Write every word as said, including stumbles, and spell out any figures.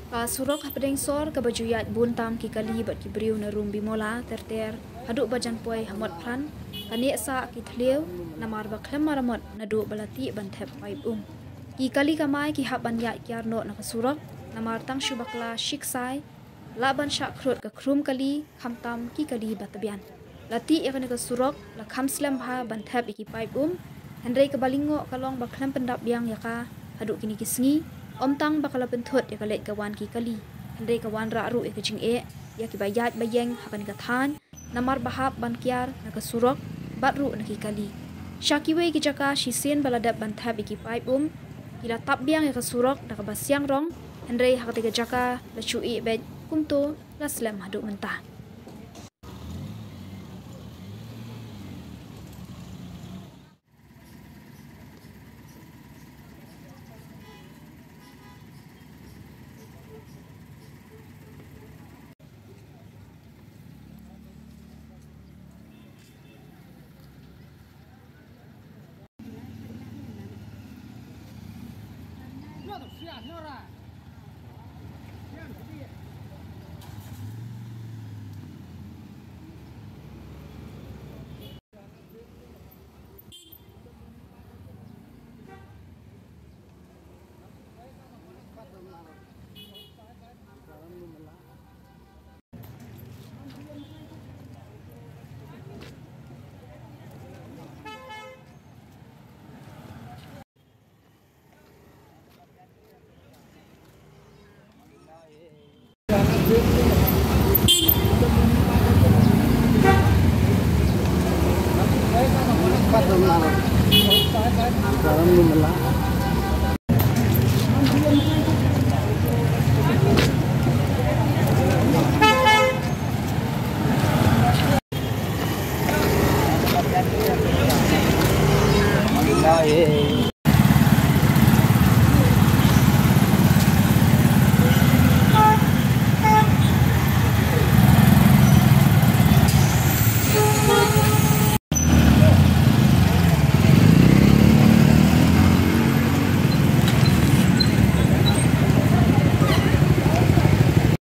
Ka surok hapdeng sor kaba ju ïaid bun tam ki kali bad ki briew na Rumbimola ter ter haduh ba jan poi ha Motphran, ka neh sah ki thliew namar ba khlem maramot naduh ba la tih ban thep paip um. Ki kali kamai ki hap ban ïaid kiar noh na ka surok namar tang shu bakla shi ksai lah ban shah khrud ka khrum kali, khamtam ki kali ba tbian. La tih ïa kane ka surok, la kham slem bha ban thep ïa ki paip um, hynrei kaba lyngngoh ka long ba khlem pyndap biang ïa ka haduh kine ki sngi, ym tang ba ka la pynthut ïa ka leit ka wan ki kali, hynrei ka wanrah ruh ïa ka jingeh ïa kiba ïaid ba ïeng ha kane ka thaiñ namar ba hap ban kiar na ka surok bad ruh na ki kali. Sha kiwei ki jaka shisien ba la dep ban thep ïa ki paip um, ki la tap biang ïa ka surok da kaba siang rong, hynrei ha katei ka jaka la shu ih beit, kumto la slem haduh mynta.